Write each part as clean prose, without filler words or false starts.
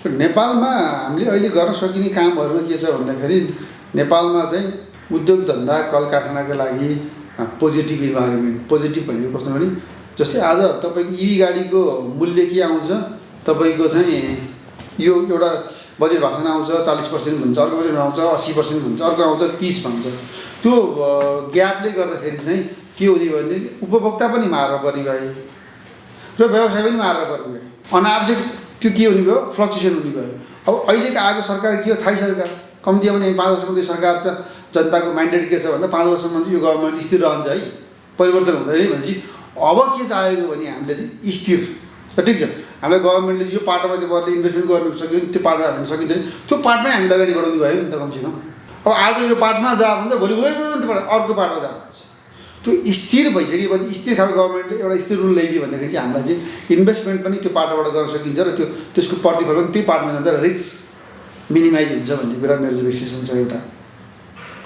नेपालमा हामीले अहिले गर्न सकिने कामहरूमा के छ भन्दाखेरि नेपालमा चाहिँ उद्योग धन्दा कल कारखानाको लागि पोजिटिभ इन्भाइरोमेन्ट पोजिटिभ भनेको कस्तो भने जस्तै आज तपाईँको इभी गाडीको मूल्य के आउँछ तपाईँको चाहिँ यो एउटा बजेट भाषण आउँछ 40% भन्छ, अर्को बजेट आउँछ 80% भन्छ, अर्को आउँछ 30 भन्छ। त्यो ग्यापले गर्दाखेरि चाहिँ के हुने भने उपभोक्ता पनि मार्न पर्ने भयो र व्यवसाय पनि मार्न पर्ने भयो, अनावश्यक त्यो के हुने भयो फ्लक्चुएसन हुने भयो। अब अहिलेको आएको सरकार के हो थाहै सरकार कम्ती पनि 5 वर्षसम्म त्यो सरकार छ, जनताको माइन्डेड के छ भन्दा 5 वर्षसम्म चाहिँ यो गभर्मेन्ट स्थिर रहन्छ है, परिवर्तन हुँदैन भनेपछि अब के चाहेको भने हामीले चाहिँ स्थिर ठिक छ। हामीलाई गभर्मेन्टले यो पाटोमा त्यो बरले इन्भेस्टमेन्ट गर्नु सक्यो भने त्यो पाटोमा हामी सकिन्छ नि, त्यो पाटमै हामीले अगाडि बढाउनु भयो नि त कमसेकम। अब आज यो पाटमा जा भन्छ भोलि हुँदैन अर्को पाटमा जा भन्छ। त्यो स्थिर भइसकेपछि स्थिर खालको गभर्मेन्टले एउटा स्थिर रुल ल्याइदियो भनेदेखि चाहिँ हामीलाई चाहिँ इन्भेस्टमेन्ट पनि त्यो पाटोबाट गर्न सकिन्छ र त्यसको प्रतिफल पनि त्यही पाटमा जान्छ र रिस्क मिनिमाइज हुन्छ भन्ने कुरा मेरो चाहिँ विश्लेषण छ एउटा।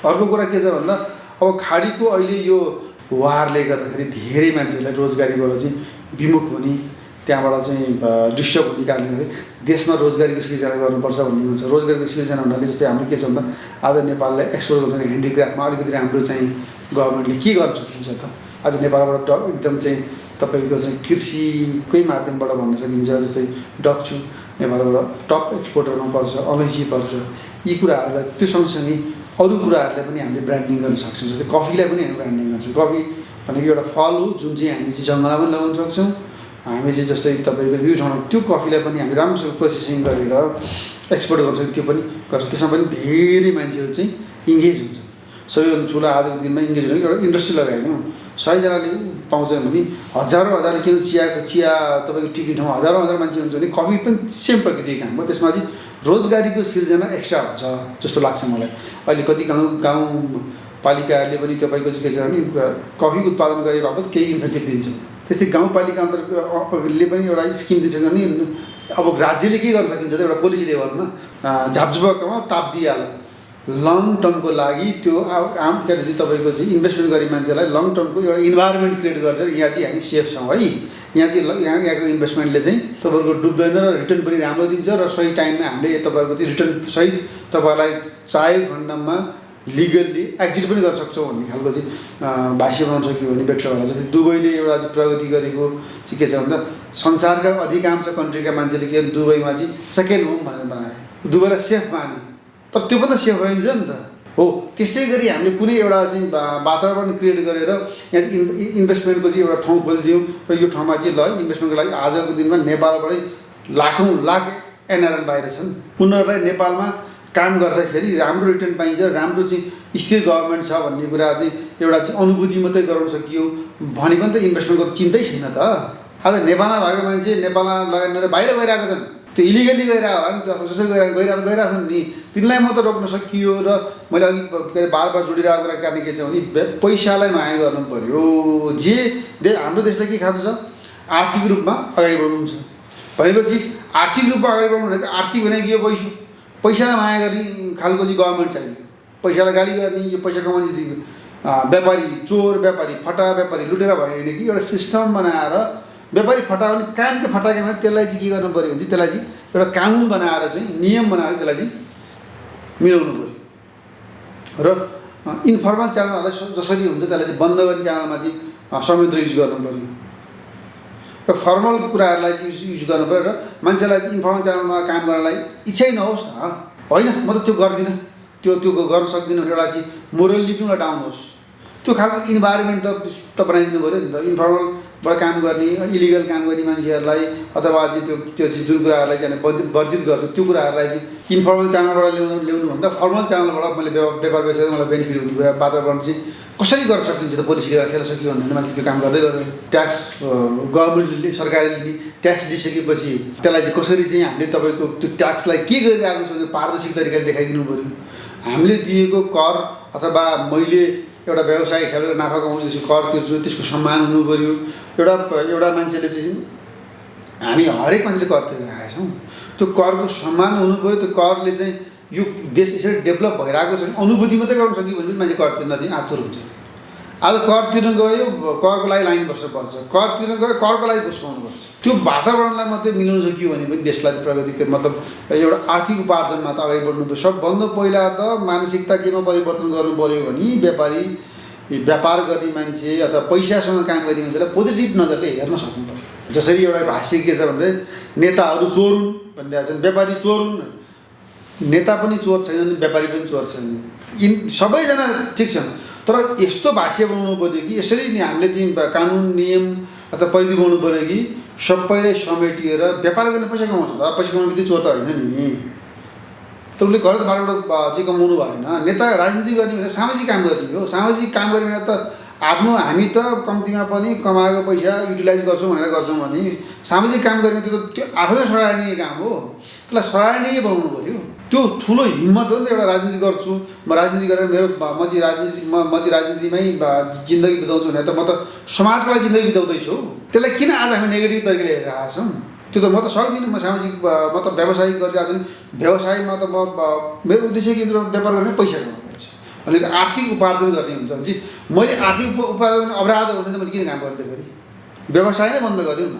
अर्को कुरा के छ भन्दा अब खाडीको अहिले यो वारले गर्दाखेरि धेरै मान्छेहरूलाई रोजगारीबाट चाहिँ विमुख हुने, त्यहाँबाट चाहिँ डिस्टर्ब हुने कारणले गर्दा देशमा रोजगारीको सृजना गर्नुपर्छ भन्ने हुन्छ। रोजगारीको सृजना हुनाले जस्तै हाम्रो के छ भन्दा आज नेपाललाई एक्सपोर्ट गर्छ भने ह्यान्डिक्राफ्टमा अलिकति राम्रो चाहिँ गभर्मेन्टले के गर्न सकिन्छ त। आज नेपालबाट एकदम चाहिँ तपाईँको चाहिँ कृषिकै माध्यमबाट भन्न सकिन्छ, जस्तै डक्चु नेपालबाट टप एक्सपोर्टरमा पर्छ, अलैँची पर्छ, यी कुराहरूलाई त्यो सँगसँगै अरू कुराहरूलाई पनि हामीले ब्रान्डिङ गर्न सक्छौँ। जस्तै कफीलाई पनि हामी ब्रान्डिङ गर्छौँ। कफी भनेको एउटा फल हो जुन चाहिँ हामी चाहिँ जङ्गलमा पनि लगाउन सक्छौँ। हामी चाहिँ जस्तै तपाईँको यो ठाउँमा त्यो कफीलाई पनि हामी राम्रोसँग प्रोसेसिङ गरेर एक्सपोर्ट गर्छौँ, त्यो पनि गर्छौँ। त्यसमा पनि धेरै मान्छेहरू चाहिँ इङ्गेज हुन्छ। सबैभन्दा ठुलो आजको दिनमा इङ्गेज भनेको एउटा इन्डस्ट्री लगाइदिउँ, 100 जनाले पाउँछ भने हजारौँ किन चिया तपाईँको टिप्ने ठाउँमा हजारौँ मान्छे हुन्छ भने कफी पनि सेम प्रकृतिको काम हो। त्यसमा चाहिँ रोजगारीको सिर्जना एक्स्ट्रा हुन्छ जस्तो लाग्छ मलाई। अहिले कति गाउँपालिकाहरूले पनि तपाईँको चाहिँ के छ भने कफीको उत्पादन गरे बापत केही इन्सेन्टिभ दिन्छ। त्यस्तै गाउँपालिका अन्तर्गतले पनि एउटा स्किम दिन्छ भने अब राज्यले के गर्न सकिन्छ त एउटा पोलिसी लेभलमा झापझुपमा टाप दिइहाल लङ टर्मको लागि त्यो आम के अरे चाहिँ तपाईँको चाहिँ इन्भेस्टमेन्ट गर्ने मान्छेलाई लङ टर्मको एउटा इन्भाइरोमेन्ट क्रिएट गरिदिएर यहाँ चाहिँ हामी सेफ छौँ है, यहाँ चाहिँ यहाँको इन्भेस्टमेन्टले चाहिँ तपाईँको डुब्दैन र रिटर्न पनि राम्रो दिन्छ र सही टाइममा हामीले तपाईँको चाहिँ रिटर्न सहित तपाईँलाई चाहेको खण्डमा लिगल्ली एक्जिट पनि गर्न सक्छौँ भन्ने खालको चाहिँ भाष्य बनाउन सक्यो भने बेटर होला। जस्तै दुबईले एउटा चाहिँ प्रगति गरेको चाहिँ के छ भन्दा संसारका अधिकांश कन्ट्रीका मान्छेले के दुबईमा चाहिँ सेकेन्ड होम भनेर बनाए, दुबईलाई सेफ माने, तर त्यो पनि त सेफ रहन्छ नि त हो। त्यस्तै गरी हामीले कुनै एउटा चाहिँ वातावरण क्रिएट गरेर यहाँ चाहिँ इन्भेस्टमेन्टको चाहिँ एउटा ठाउँ खोलिदियौँ र यो ठाउँमा चाहिँ ल इन्भेस्टमेन्टको लागि आजको दिनमा नेपालबाटै लाख एनआरएन बाहिर छन्। उनीहरूलाई नेपालमा काम गर्दाखेरि राम्रो रिटर्न पाइन्छ, राम्रो चाहिँ स्थिर गभर्मेन्ट छ भन्ने कुरा चाहिँ एउटा चाहिँ अनुभूति मात्रै गराउन सकियो भने पनि त इन्भेस्टमेन्टको त चिन्तै छैन त। आज नेपालमा भएको मान्छे नेपालमा लगाएर बाहिर गइरहेको छन्, त्यो इलिगली गइरहेको होला नि त, जसरी गइरहेछन् नि, तिनलाई मात्रै रोक्न सकियो। र मैले अघि के अरे बार जोडिरहेको कुरा कारण के छ भने पैसालाई माया गर्नु पऱ्यो। हाम्रो देशलाई के खाँचो छ आर्थिक रूपमा अगाडि बढाउनु छ भनेपछि आर्थिक रूपमा अगाडि बढाउनु भनेको आर्थिक भनेको यो पैसालाई माया गर्ने खालको चाहिँ गभर्मेन्ट चाहियो। पैसालाई गाली गर्ने, यो पैसा कमाउने व्यापारी चोर, व्यापारी फटा, व्यापारी लुटेर भयो भने कि एउटा सिस्टम बनाएर व्यापारी फटा भने कामको फटाके भने त्यसलाई चाहिँ के गर्नु पऱ्यो भने त्यसलाई चाहिँ एउटा कानुन बनाएर चाहिँ नियम बनाएर त्यसलाई चाहिँ मिलाउनु पऱ्यो र इन्फर्मल च्यानलहरूलाई जसरी हुन्छ त्यसलाई चाहिँ बन्द गर्ने च्यानलमा चाहिँ संयन्त्र युज गर्नु पऱ्यो र फर्मल कुराहरूलाई चाहिँ युज गर्नु पऱ्यो र मान्छेलाई चाहिँ इन्फर्मल च्यानलमा काम गर्नलाई इच्छै नहोस् होइन म त त्यो गर्दिनँ, त्यो गर्न सक्दिनँ भने एउटा चाहिँ मोरल्ली पनि एउटा डाउन होस्, त्यो खालको इन्भाइरोमेन्ट त बनाइदिनु पऱ्यो नि त। इन्फर्मलबाट काम गर्ने, इलिगल काम गर्ने मान्छेहरूलाई अथवा चाहिँ त्यो चाहिँ जुन कुराहरूलाई चाहिँ वर्जित गर्छ त्यो कुराहरूलाई चाहिँ इन्फर्मल च्यानलबाट ल्याउनु भन्दा फर्मल च्यानलबाट मैले व्यापार व्यवसाय मलाई बेनिफिट हुने कुरा वातावरण चाहिँ कसरी गर्न सकिन्छ त पोलिसी लिएर खेल्न सक्यो भने मान्छे त्यो काम गर्दै गर्दैन। ट्याक्स गभर्मेन्टले सरकारले ट्याक्स दिइसकेपछि त्यसलाई चाहिँ कसरी चाहिँ हामीले तपाईँको त्यो ट्याक्सलाई के गरिरहेको छ भने पारदर्शी तरिकाले देखाइदिनु पऱ्यो। हामीले दिएको कर अथवा मैले एउटा व्यवसाय हिसाबले नाफा कमाउँछु त्यसको कर तिर्छु, त्यसको सम्मान हुनु पऱ्यो। एउटा मान्छेले चाहिँ हामी हरेक मान्छेले कर तिरिरहेका छौँ, त्यो करको सम्मान हुनु पऱ्यो। त्यो करले चाहिँ यो देश यसरी डेभलप भइरहेको छ भने अनुभूति मात्रै गर्न सक्यो भने पनि मान्छे कर तिर्न चाहिँ आतुर हुन्छ। आज कर तिर्न गयो, करको लागि लाइन बस्नुपर्छ, कर तिर्न गयो करको लागि घुस्काउनुपर्छ। त्यो वातावरणलाई मात्रै मिलाउन सकियो भने पनि देशलाई प्रगतिको मतलब एउटा आर्थिक उपार्जनमा त अगाडि बढ्नु। सबभन्दा पहिला त मानसिकता केमा परिवर्तन गर्नु पऱ्यो भने व्यापार गर्ने मान्छे अथवा पैसासँग काम गर्ने मान्छेलाई पोजिटिभ नजरले हेर्न सक्नु पऱ्यो। जसरी एउटा भाष्य के छ भन्दा नेताहरू चोर हुन् भन्दै छन्, व्यापारी चोर हुन्, नेता पनि चोर छैनन्, व्यापारी पनि चोर छैनन्, सबैजना ठिक छन्। तर यस्तो भाष्य बनाउनु पऱ्यो कि यसरी नि हामीले चाहिँ कानुन नियम अथवा परिधि बनाउनु पऱ्यो कि सबैलाई समेटिएर व्यापार गर्ने पैसा कमाउँछ त, पैसा कमाउने बित्तिकै चोर त होइन नि। त उसले गलत बाटोबाट चाहिँ कमाउनु भएन। नेता राजनीति गर्ने भने सामाजिक काम गर्ने हो। सामाजिक काम गर्ने भने त आफ्नो हामी त कम्तीमा पनि कमाएको पैसा युटिलाइज गर्छौँ भनेर गर्छौँ भने सामाजिक काम गर्ने त्यो आफैमा सराहनीय काम हो। त्यसलाई सराहनीय बनाउनु पऱ्यो। त्यो ठुलो हिम्मत हो नि त। एउटा राजनीति गर्छु, म राजनीति गरेर म चाहिँ राजनीतिमै जिन्दगी बिताउँछु भने त म त समाजको लागि जिन्दगी बिताउँदैछु। त्यसलाई किन आज हामी नेगेटिभ तरिकाले हेरिरहेका छौँ? त्यो त म त सक्दिनँ। म सामाजिक म त व्यवसाय गरिरहेको छु। व्यवसायमा त मेरो उद्देश्य के हुन्छ? व्यापार गर्ने पैसा कमाउनु छ। अनि आर्थिक उपार्जन गर्ने हुन्छ भने चाहिँ मैले आर्थिक उपार्जन अपराध हो भने त मैले किन काम गर्ने? फेरि व्यवसाय नै बन्द गरिदिउँ न।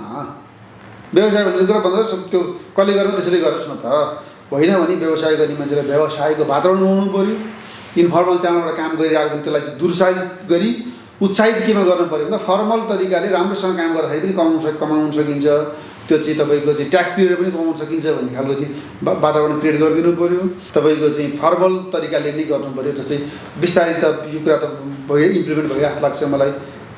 व्यवसाय भन्ने कुरा बन्द गर्छ, त्यो कसले गर्नु त्यसैले गरोस् न त। होइन भने व्यवसाय गर्ने मान्छेलाई व्यवसायको वातावरण बनाउनु पऱ्यो। इन्फर्मल च्यानलबाट काम गरिरहेको छ त्यसलाई चाहिँ दुरुत्साहित गरी उत्साहित केमा गर्नु पऱ्यो भन्दा फर्मल तरिकाले राम्रोसँग काम गर्दाखेरि पनि कमाउन सकिन्छ। त्यो चाहिँ तपाईँको चाहिँ ट्याक्स तिरेर पनि कमाउन सकिन्छ भन्ने खालको चाहिँ वातावरण क्रिएट गरिदिनु पऱ्यो। तपाईँको चाहिँ फर्मल तरिकाले नै गर्नु पऱ्यो। जस्तै बिस्तारै त यो कुरा त इम्प्लिमेन्ट भइरहेको लाग्छ मलाई।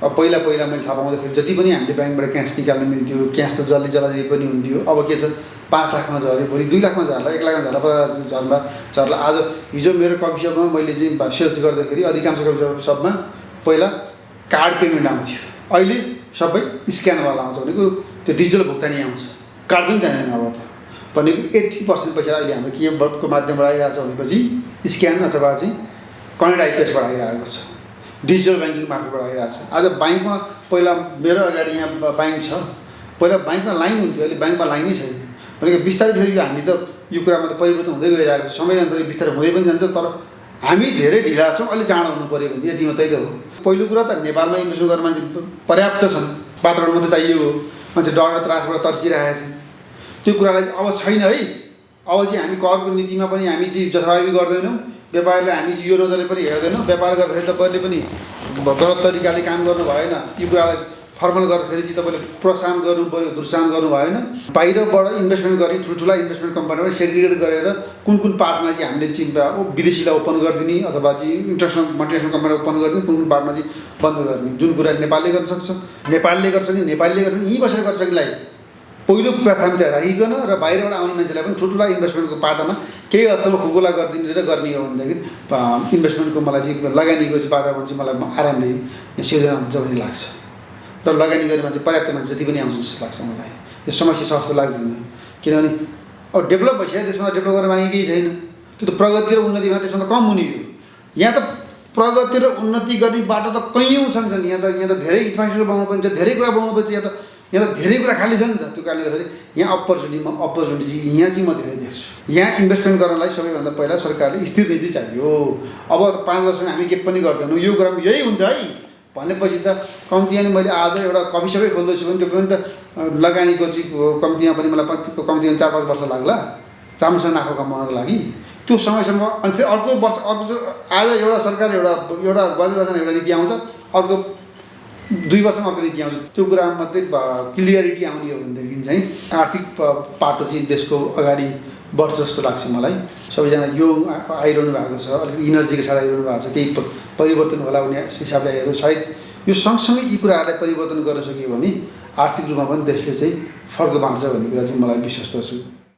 अब पहिला मैले थाहा पाउँदाखेरि जति पनि हामीले ब्याङ्कबाट क्यास निकाल्नु मिल्थ्यो, क्यास त जल्दी पनि हुन्थ्यो। अब के छ 5 लाखमा झऱ्यो, भोलि 2 लाखमा झर्ला, 1 लाखमा झर्ला। आज हिजो मेरो कफी सपमा मैले चाहिँ सेल्स गर्दाखेरि अधिकांश कफी सपमा पहिला कार्ड पेमेन्ट आउँथ्यो, अहिले सबै स्क्यानवाला आउँछ। भनेको त्यो डिजिटल भुक्तानी आउँछ, कार्ड पनि चाहिँदैन। अब त भनेको 80% पैसा अहिले हाम्रो केको माध्यमबाट आइरहेको छ भनेपछि स्क्यान अथवा चाहिँ कनेक्ट आइपिएसबाट आइरहेको छ, डिजिटल ब्याङ्किङ मार्फतबाट आइरहेको छ। आज ब्याङ्कमा पहिला मेरो अगाडि यहाँ ब्याङ्क छ, पहिला ब्याङ्कमा लाइन हुन्थ्यो, अहिले ब्याङ्कमा लाइनै छैन। भनेको बिस्तारै हामी त यो कुरामा त परिवर्तन हुँदै गइरहेको छ। समयान्तरले बिस्तारै हुँदै पनि जान्छ। तर हामी धेरै ढिला छौँ, अलिक चाँडो हुनु पऱ्यो भने यति मात्रै त हो। पहिलो कुरा त नेपालमा इन्भेस्टमेन्ट गर्ने मान्छे पर्याप्त छन्, वातावरण मात्रै चाहियो हो। मान्छे डर र त्रासबाट तर्सिरहेको छ। त्यो कुरालाई अब छैन है। अब चाहिँ हामी करको नीतिमा पनि हामी चाहिँ जथाभावी गर्दैनौँ। व्यापारलाई हामी चाहिँ यो नजरले पनि हेर्दैनौँ। व्यापार गर्दाखेरि तपाईँले पनि गलत तरिकाले काम गर्नु भएन। यो कुरालाई फर्मल गर्दाखेरि चाहिँ तपाईँले प्रोत्साहन गर्नु पऱ्यो, दुर्साहन गर्नु भएन। बाहिरबाट इन्भेस्टमेन्ट गर्ने ठुल्ठुला इन्भेस्टमेन्ट कम्पनीबाट सेग्रिगेट गरेर कुन पार्टमा चाहिँ हामीले चाहिँ विदेशीलाई ओपन गरिदिने अथवा चाहिँ मल्टिनेसनल कम्पनीलाई ओपन गरिदिने, कुन पार्टमा चाहिँ बन्द गर्ने। जुन कुरा नेपालले गर्न सक्छ नेपालले गर्छ कि यहीँ बसेर गर्छ कि पहिलो प्राथमिकता राखिकन र बाहिरबाट आउने मान्छेलाई पनि ठुल्ठुला इन्भेस्टमेन्टको पाटोमा केही हदसम्म खुकुला गरिदिने र गर्ने हो भनेदेखि इन्भेस्टमेन्टको मलाई चाहिँ लगानीको चाहिँ वातावरण चाहिँ मलाई आरामले सिर्जना हुन्छ भन्ने लाग्छ। र लगानी गर्ने मान्छे पर्याप्त मान्छे जति पनि आउँछ जस्तो लाग्छ मलाई। यो समस्या छ जस्तो लाग्दैन। किनभने अब डेभलप भइसक्यो, त्यसमा डेभलप गर्न बाँकी केही छैन। त्यो त प्रगति र उन्नतिमा त्यसमा त कम हुने हो। यहाँ त प्रगति र उन्नति गर्ने बाटो त कैयौँ छन्। यहाँ त धेरै इन्फ्रास्ट्रक्चर बनाउनु पर्छ, धेरै कुरा बनाउनु पर्छ। यहाँ त धेरै कुरा खाली छ नि त। त्यो कारणले गर्दाखेरि यहाँ अपर्च्युनिटी यहाँ चाहिँ म धेरै देख्छु। यहाँ इन्भेस्टमेन्ट गर्नलाई सबैभन्दा पहिला सरकारले स्थिर नीति चाहियो। अब 5 वर्षमा हामी के पनि गर्दैनौँ, यो कुरामा यही हुन्छ है भनेपछि त कम्तीमा नि मैले आज एउटा कफी सबै खोल्दैछु भने त्यो पनि त लगानीको चाहिँ कम्तीमा पनि मलाई कम्तीमा 4-5 वर्ष लाग्ला राम्रोसँग नाफा कमाउनको लागि। त्यो समयसम्म अनि फेरि अर्को वर्ष आज एउटा सरकार एउटा बजेटमा एउटा नीति आउँछ, अर्को 2 वर्षमा अर्को नीति आउँछ। त्यो कुरामा मात्रै क्लियरिटी आउने हो भनेदेखि चाहिँ आर्थिक पाटो चाहिँ देशको अगाडि बढ्छ जस्तो लाग्छ मलाई। सबैजना यङ आइरहनु भएको छ, अलिकति इनर्जीको साथ आइरहनु भएको छ, केही परिवर्तन होला भन्ने हिसाबले आएको। सायद यो सँगसँगै यी कुराहरूलाई परिवर्तन गर्न सक्यो भने आर्थिक रूपमा पनि देशले चाहिँ फर्क बाँड्छ भन्ने कुरा चाहिँ मलाई विश्वास छु।